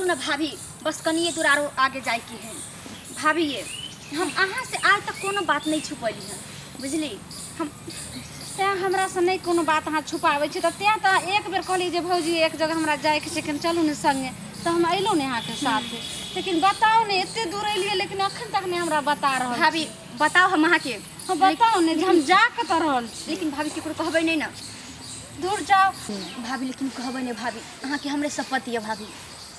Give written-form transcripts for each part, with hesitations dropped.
ना भाभी, बस कनिए दूर आरो आगे जाए के है। भाभी ये हम अहाँ से आज तक कोनो बात नहीं छुपैली है, बुझली। हम तेँ हमरा से नहीं कोनो बात अहाँ छुपाबै छी, तऽ तेँ तऽ एक बेर कहली जे भौजी एक जगह हमरा जाइके छै, चलू ने संगे, तऽ हम अयलहुँ ने अहाँके साथे। लेकिन बताउ ने, एते दूर एलियै लेकिन अखन तक नहीं हमरा बता रहल। भाभी बताउ हम अहाँके, हम बताउ ने जे हम जा कतऽ रहल छी। लेकिन भाभी केकरो कहबै नहीं ना। दूर जाओ भाभी, लेकिन कहबै नहीं भाभी, अहाँके हमरे शपथ यऽ भाभी।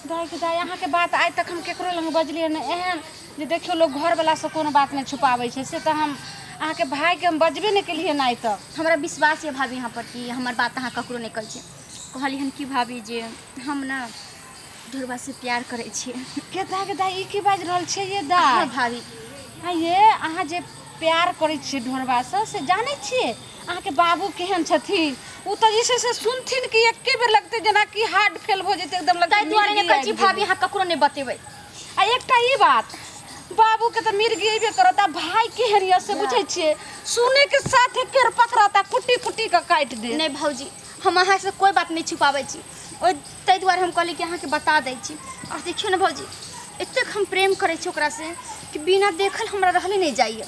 दाइ के दाइ, अहाँके बात आइ तक हम केकरो लग बजलियै नहि एहन जे देखियौ लोक घरवलासँ कोनो बात नहि छुपाबै छै, से तऽ हम अहाँके भाइके हम बजबे नहि केलियै आइ तक। हमरा विश्वास यऽ भाभी अहाँ पर कि हमर बात अहाँ ककरो नहि कहै छियै। कहली हन कि भाभी जे हम ना ढोरबा से प्यार करै छियै। के दाइ के दाइ, ई की बाजि रहल छियै ये दाइ? हाँ भाभी। हाँ ये अहाँ जे प्यार करै छियै ढोरबासँ से जानै छियै अहाँके बाबू केहन छथिन? ओ तऽ जे छै से सुनथिन कि एके बेर लगतै जेनाकि हार्ट फेल भऽ जेतै एकदम लगतै। ताहि दुआरे नहि कहै छी भाभी अहाँ ककरो नहि बतेबै। आ एकटा ई बात, बाबूके तऽ मिर्गी अयबे करत, आ भाय केहन यऽ से बुझै छियै? सुनैके साथ एके बेर पकड़त आ कुट्टी कुट्टी कऽ काटि देत। नहि भौजी, हम अहाँसँ कोइ बात नहि छुपाबै छी, ओहि ताहि दुआरे हम कहली कि अहाँके बता दै छी। आओर देखियौ ने भौजी, एतेक हम प्रेम करै छी ओकरासँ कि बिना देखल हमरा रहले नहि जाइए।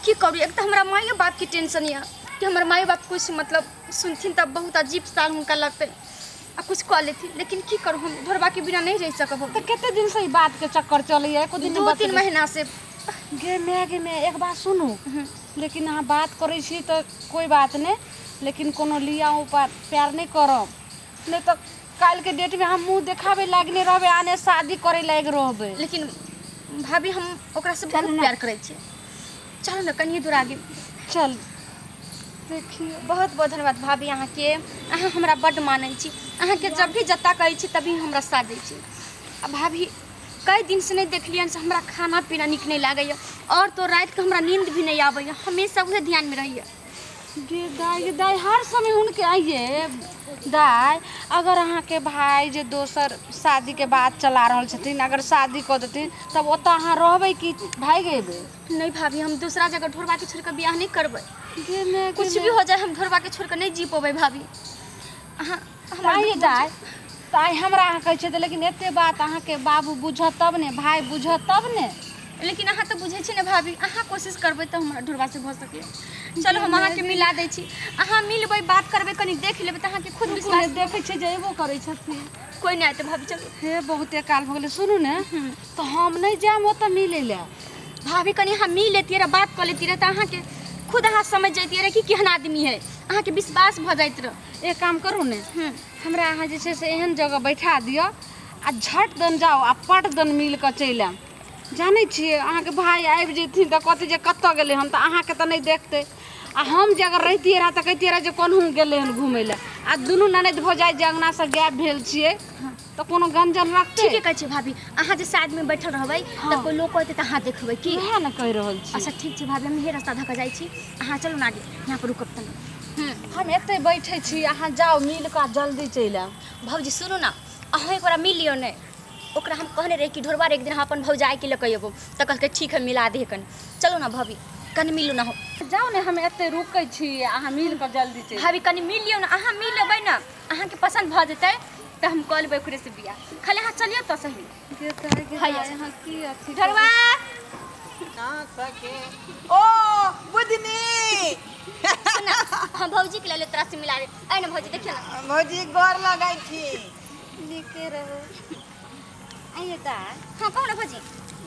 की करू, एक तऽ हमरा माइयो बापके टेंशन यऽ कि हमर माइयो बाप कुछ मतलब सुनथिन तब बहुत अजीब सा हुनका लगतै आ कुछ कऽ लेथिन, लेकिन की करू हम ढोरबाके बिना नहीं रहि सकब। तऽ कते दिनसँ ई बातके चक्कर चलैए? एको दिन 2-3 महीना से। गे माय गे माय, एक बात सुनू, लेकिन अहाँ बात करै छी तऽ कोइ बात नहि, लेकिन कोनो लिया ऊपर प्यार नहि करब, नहि तऽ काल्हिके डेटमे हम मुँह देखाबै लायक नहि रहबै, आने शादी करै लायक रहबै। लेकिन भाभी हम ओकरासँ बहुत प्यार करै छियै। चलू ने कनिए दूर आगे चल। देखियौ बहुत बहुत धन्यवाद भाभी अहाँके, अहाँ हमरा बड्ड मानै छी, अहाँके जब भी जत्ता कहै छी तभी हमरा साथ दै छी। आ भाभी कई दिनसँ नहि देखलियनि से हमरा खाना पीना नीक नहि लागैए, और तो रातिके हमरा नींद भी नहीं आबैए, हमेशा उहे ध्यानमे रहैए। गे दाइ गे दाइ, हर समय हुनके आइए दाइ। अगर अहाँके भाय जे दोसर शादीके बात चला रहल छथिन, अगर शादी कऽ देथिन तब ओतऽ अहाँ रहबै कि भागि अयबै? नहीं भाभी, हम दूसरा जगह ढोरबाके छोड़िकऽ बियाह नहीं करबै, कुछ भी हो जाए हम ढोरबाके छोड़िकऽ नहीं जी पेबै भाभी। अहाँ आइए दाइ, तऽ आइ हमरा अहाँ कहै छियै तऽ, लेकिन एते बात अहाँके बाबू बुझत तब ने, भाय बुझत तब ने। लेकिन अहाँ तऽ बुझै छी ने भाभी, अहाँ कोशिश करबै तऽ हमरा ढोरबासँ भऽ सकैए। चलू हम अहाँके मिला दै छी, अहाँ मिलबै बात करबै कनि देख लेबै तऽ अहाँके खुद विश्वास। देखै छियै जे अयबो करै छथिन। कोइ नहि आयतै भाभी, चलू। हे बहुते काल भऽ गेलै। सुनू ने, तऽ हम नहि जायब ओतऽ मिलै लए। भाभी कनि अहाँ मिल लेतियै रहए, बात कऽ लेतियै रहए तऽ अहाँके खुद अहाँ समझ जैतियै रहए कि केहन आदमी है, अहाँके विश्वास भऽ जाइत रहए। एक काम करू ने, हमरा अहाँ जे छै से एहन जगह बैठा दिअ आ झट दन जाउ आ पट दन मिल कऽ चलि आयब। जानै छियै अहाँके भाय आबि जेथिन तऽ कहतै जे कतऽ गेलै हन, तऽ अहाँके तऽ नहि देखतै। आ हम जे अगर रहितियै रहए तऽ कहितियै रहए जे कोनहु गेलै हन घुमै लए। आ दुनू ननदि भौजाइ जे अङ्गनासँ गायब भेल छियै तऽ कोनो गंजन रखतै? ठीके कहै छियै भाभी, अहाँ जे साइडमे बैठल रहबै तऽ कोइ लोक अयतै तऽ अहाँ देखबै की, इएह ने कहि रहल छी। अच्छा ठीक छै भाभी, हम इहे रास्ता धऽ कऽ जाइ छी, अहाँ चलू ने आगे, यहाँ पर रुकब तऽ। हम एतै बैठै छी, अहाँ जाउ मिल कऽ जल्दी चलि आयब। भौजी सुनू ने, अहाँ एक बार मिल लियौ ने। ओकरा हम कहने रही कि ढोरबा एक दिन हम अपन भौजाइके लऽ कऽ अयबो, तऽ कहलकै ठीक है मिला दे कनि। चलू ने भाभी कनि मिलू ने हो। जाउ ने, हम एतै रुकै छी, अहाँ मिल कऽ जल्दी चलि। भाभी कनि मिल लियौ ने, अहाँ मिल लेबै ने, अहाँके पसन्द भऽ जेतै तऽ हम कऽ लेबै ओकरे से बियाह। खाली अहाँ चलियौ तऽ सही। ढोरबा ओ बुधनी, हम भौजी के लऽ तोरा से मिलाबे। आइ ने भौजी, देखियौ ने भौजी गोर लगै छी। नीके रहू। आइए दाइ। हाँ कहू ने भौजी।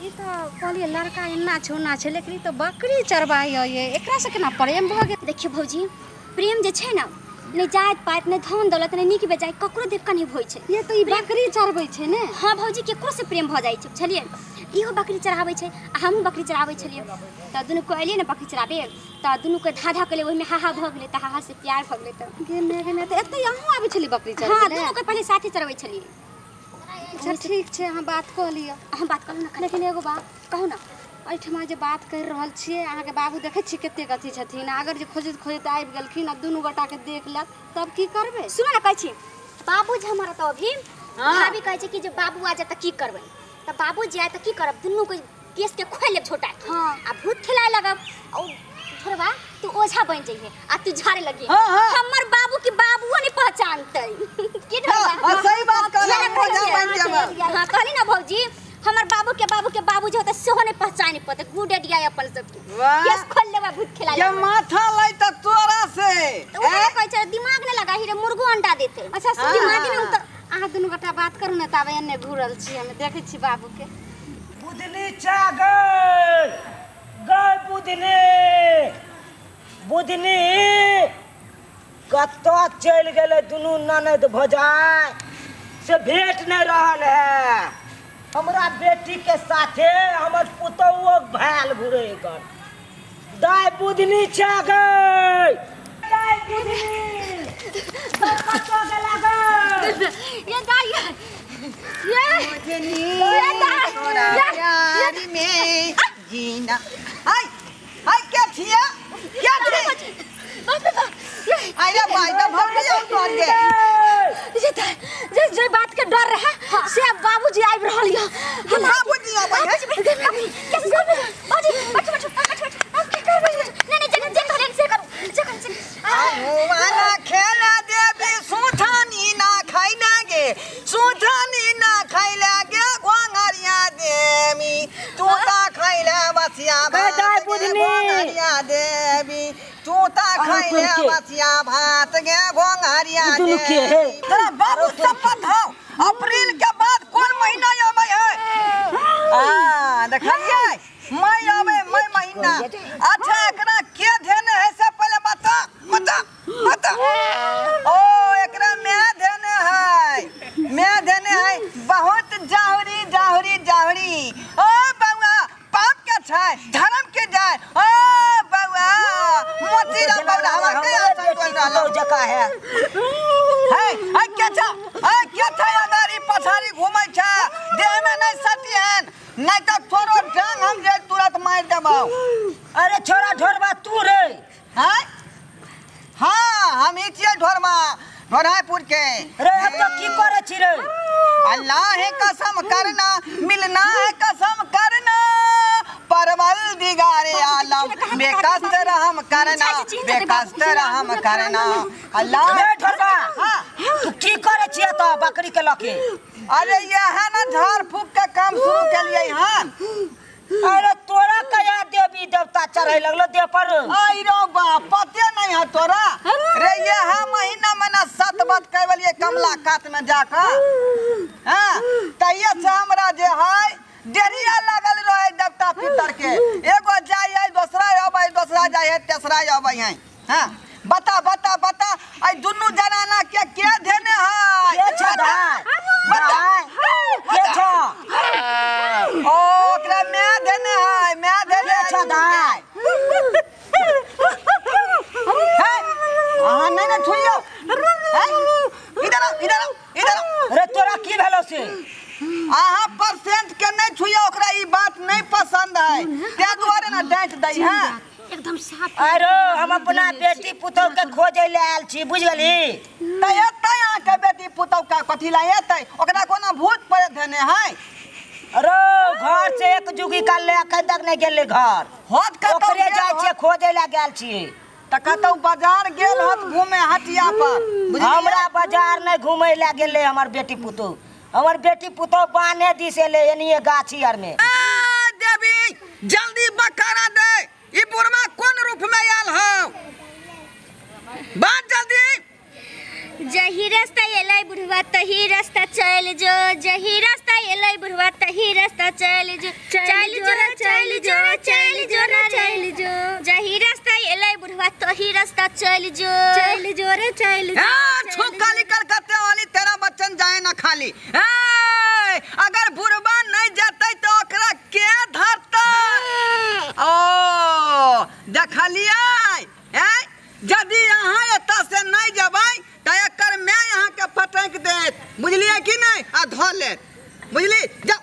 ई तऽ कहलियै लड़का एना छै ओना छै, लेकिन ई तऽ बकरी चरबाइ ये, एकरासँ केना प्रेम भऽ गेल? देखियौ भौजी, प्रेम जे छै ने, नहि जाति पाति, नहि धन दौलत, नहि नीक बेजाय, ककरो देख कऽ नहि होइ छै। ये तऽ ई बकरी चरबै छै ने। हाँ भौजी, केकरो से प्रेम भऽ जाइ छै, बुझलियै। इहो बकरी चराबै छै आ हमहूँ बकरी चराबै छलियै, तऽ दुनूके अयलियै ने बकरी चराबे, तऽ दुनूके धा धा केलियै, ओहिमे हा हा भऽ गेलै, तऽ हा हा से प्यार भऽ गेलै। तऽ गे माय गे माय, तऽ एतै अहूँ आबै छलियै बकरी चरबै? हाँ, दुनूके पहिले साथे चरबै छलियै। अच्छा ठीक छै, अहाँ बात कऽ लिअ। अहाँ बात करू ने। लेकिन एगो बात कहू ने, एहिठमा जे बात करि रहल छियै, अहाँके बाबू देखै छियै कतेक अथी छथिन, अगर जे खोजैत खोजैत आबि गेलखिन आ दुनू गोटाके देख लेत तब की करबै? सुनू ने कहै छी, बाबू जे हमर तऽ अभी भाभी कहै छै कि जे बाबू आ जाए तऽ की करबै, तऽ बाबू जे आए तऽ की करब, दुनूके केसके खोलि लेब छोटा के। हाँ। आ भूत खेलाए लगब, आ ओ ढोरवा तू ओझा बन जइहे आ तू झाड़े लगी। हमर बाबू के बाबूओ नहीं पहचानतै की ढोरवा। सही बात कहला, ओझा बन जाब। हां कहली ना भौजी, हमर बाबू के बाबू के बाबू जे होते सेहो नहीं पहचाने पते। गुड आइडिया अपन सबके। केस खोल लेबा भूत खेला के माथा लै त तोरा से तो ओ कहै छै दिमाग ने लगा ही रे मुर्गो अंडा देते। अच्छा सुन दिमाग ने त अहाँ दुनू गोटा बात करू ने ताबे एने घुरल छी हम देखै छी बाबू के। बुधनी चा गई गई बुधनी बुधनी कतऽ चलि गेलै दुनू ननद भौजाइ से भेट नहीं रहल है। हमरा बेटी के साथे हमर पुतहुओ भैल घुरे कर। दाय बुधनी चा गई दाय बुधनी कतऽ गेला गई ये दाय ये बुधनी तोरा प्यार में जीना। हाय हाय क्या छिया क्या छी आइला भाई त भौजी हम तोर के जे जे जे बात के डर रहे से अब बाबूजी आबि रहल य। बाबूजी आबै है कैसे बाबूजी बैठो बैठो बैठो बैठो की करबै? नहीं नहीं जे कहले से करू जे कहले से। वाला खेला देबी सुथानी ना खाइना गे सुथानी ना खाइला गे घोंघरिया देमी तू ता खाइला बसिया भात घोंघरिया देबी तू ता खाइला बसिया भात गे घोंघरिया देबी। तोरा बाबू शपथ हौ अप्रैल के बाद कोन महीना आबै है? आ देखलियै मई आबै मई महीना। अच्छा एकरा के धेने है से पहले बता बता बता। ओ एकरा मैं धेने है मैं धेने है बहुत जाहुरी जाहुरी जाहुरी। ओ बउआ पाप के छै धर्म के जाय। ओ बउआ मोती रा बउआ हमरा के आसन रहल जका है है है के छ है के छ अगाड़ी पछाड़ी घुमै छ देह में नहीं सटिहन नहीं तो तोरो डांग हम जे तुरंत मार देबौ। अरे छोरा ढोरबा तू रे हैं? हाँ हम ही छियै ढोरबा ढोरापुर के रे। अब तो की करे छी रे? अल्लाह है कसम करना मिलना है कसम करना परवल दिगारे आलम बेकस्त रहम करना बेकस्त रहम करना। अल्लाह रे ढोरबा तू की करे छी तो बकरी के लके? अरे यह ना झाड़ फूक के काम शुरू केलियै हन। अरे तोरा कया देवी देवता चढ़े लगलो देह पर? आई रो बा पते नहीं है तोरा रे। यह महीना में ना 7 बात कहलियै कमला कात में जाकर। हां तहिया से हमरा जे है डेरिया लागल रहे देवता पितर के। एगो जाय है दोसरा अबै दोसरा जाय है तेसरा अबै है। हां बता बता बता आई दुनू जनाना के के धेने है? के छ दाय बता के छ? ओ ओकरा मैं धेने है मैं धेने छ दाय। हे अहाँ नहीं ना छुइयो। इधर आओ इधर आओ इधर आओ। रे तोरा की भेलो से? अहाँ परसेंट के नहीं छुइयो ओकरा ई बात नहीं पसंद है ते दुआरे ना डांट दै है एकदम साफ। अरे हम अपना बेटी पुतहु के खोजे ले आयल छी बुझ गेली? त एतै अहाँ के बेटी पुतहु के कथी ला एतै? ओकरा कोना भूत प्रेत धेने है? अरे घर से एक जुगी काल ले अखन तक नहीं गेलै घर। होत कतौ ओकरे जाइ छियै खोजे ले गेल छियै। त कतौ बाजार गेल होत घूमे हटिया पर। हमरा बाजार नहीं घूमे ले गेलै हमर बेटी पुतहु। हमर बेटी पुतहु बाने दिस एलै एनिये गाछी आर में। आ देवी जल्दी बकारा दे ई बुढ़वा कोन रूप में आयल हौ? बात जल्दी। जही रास्ता एलै बुढ़वा तही रास्ता चल जो जही रास्ता एलै बुढ़वा तही रास्ता चल जो चल जो चल जो चल जो चल जो जही रास्ता एलै बुढ़वा तही रास्ता चल जो चल जो रे चल जो। छुपकाली कलकत्ते वाली तेरा बच्चन जाए ना खाली। ए अगर बुढ़वा नहीं जाते तो ओकरा के धरता? ओ देखलियै ए यदि अहाँ एतऽ से नहीं जबै त एकर my अहाँ के फटक देत बुझलियै कि नहीं? आ धऽ लेत बुझली। जाओ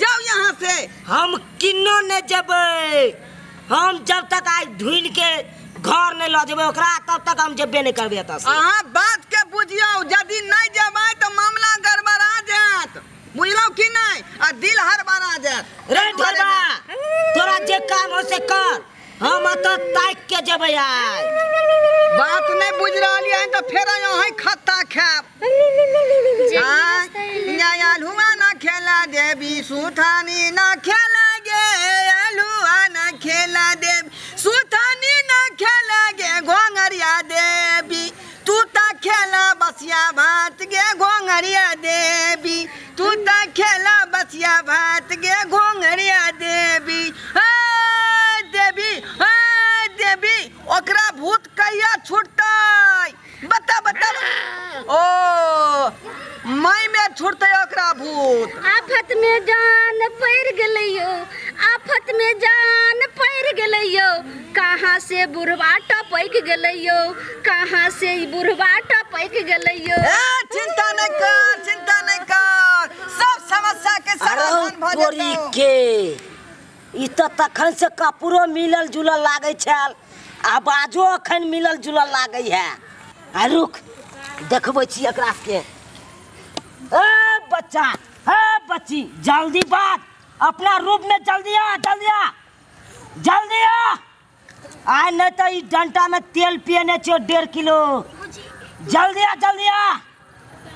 जाओ यहाँ से। हम किन्नो नहीं जेबै। हम जब तक आज ढूंढ के घर नहीं ल जेबै ओकरा तब तक हम जेबे नहीं करबै एतऽ से। अहाँ बात के बुझियौ यदि नहीं जेबै तो मामला गड़बड़ा जायत बुझलौ कि नहीं? आ दिल हड़बड़ा जायत। रे ढोरबा तोरा जे काम हो से कर। हम अतऽ ताकि के जेबै आइ। बात नहीं बुझ रहलियै हन तऽ फेर अहाँ खत्ता खायब। आलुआ ना खेला देवी सुथानी ना खेला गे, आलुआ ना खेला देवी सुथानी ना खेला गे घोंघरिया देवी, तू ता खेला बसिया भात गे घोंघरिया देवी, तू ता खेला बसिया भात गे घोंघरिया देवी। हे देवी, हे देवी, ओकरा भूत कहिया छूटतै? बता बता। ओ माई में छूटतै ओकरा भूत। आफत में जान पड़ गेलै यौ, आफत में जान पड़ गेलै यौ, कहाँ से बुढ़वा टपक गेलै यौ, कहाँ से ई बुढ़वा टपक गेलै यौ। ए चिंता नहीं कर, चिंता नहीं कर, सब समस्या के समाधान भ जेतौ। के ई तऽ तखन से कपड़ो मिलल जुलल लागै छल, आवाजो अखन मिलल जुलल लागै है। आ रुक देखबै छी एकरा के। ए बच्चा, हे बच्ची, जल्दी बात अपना रूप में जल्दी आ, जल्दी आ, जल्दी आ। आइ नहीं तो ई डंटा में तेल पियने छियो 1.5 किलो। जल्दी आ, जल्दी आ।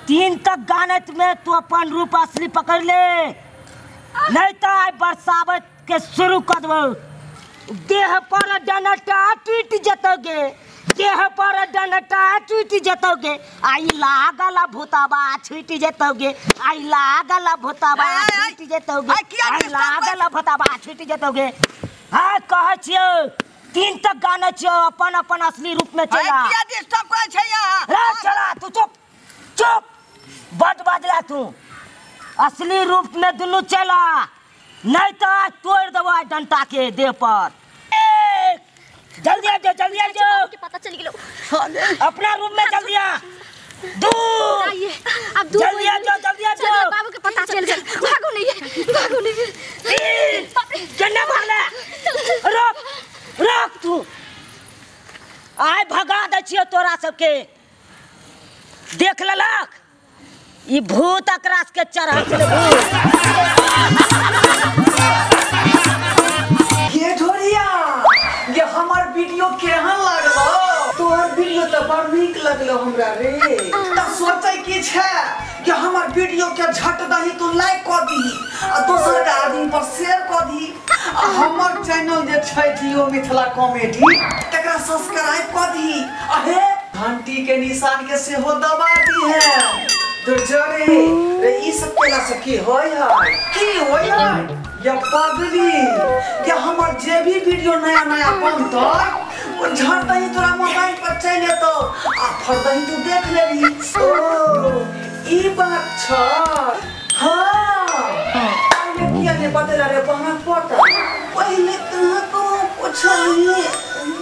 3 तक गानत में तू अपन रूप असली पकड़ ले, नहीं तो आइ बरसाबत के शुरू कर देबौ। देह पर डंटा टूटि जेतौ गे, देह पर डंटा टूटि जेतौ गे, आई लागल भूतबा छूटि जेतौ गे, आई लागल भूतबा छूटि जेतौ गे, आई लागल भूतबा छूटि जेतौ गे। हाँ कहै छियौ 3 तक गानै छियौ, अपन अपन असली रूप में चला। किया डिस्टर्ब करै छै यहाँ? रे चला तू, चुप चुप, बड बजला तू। असली रूप में दुनू चला, नहीं तो आज तोड़ देबो आज डंटा के देह पर। जल्दी आ जाओ, जल्दी आ जाओ, पता चल गेलो। अपना रूम में जल्दी आ। 2 अब 2 जल्दी आ जाओ, जल्दी आ जाओ, बाबू के पता चल गेल। भागो नहीं, भागो नहीं। 3 केना भागला? रोक रोक तू, आइ भगा दै छियौ तोरा सबके। देख लेलक ई भूत एकरा के चढ़ल छलै भूत। ये ढोरिया, ये हमर वीडियो केहन लागलो? तोहर वीडियो तऽ बड़ नीक लगलो हमरा रे। तऽ सोचै की छै कि हमर वीडियो के झट दही तू लाइक कऽ दीही आ दोसर के आदमी पर शेयर कऽ दीही, आ हमर चैनल जे छै जियो मिथिला कॉमेडी तकरा सब्सक्राइब कऽ दीही, आ हे घंटी के निशान के सेहो दबा दीहे। दुर्जरे रे ई सब केला से की होय है, की होय है या पगली? या हमर जे भी वीडियो नया नया बनतै ओ झट दही तोरा मोबाइल पर चलि एतौ आ फट दही तू देख लेबही। ओ ई बात छ। हाँ पहिले किया नहि बतेला रे बहन पता? पहिले कहाँ कहाँ पुछलही?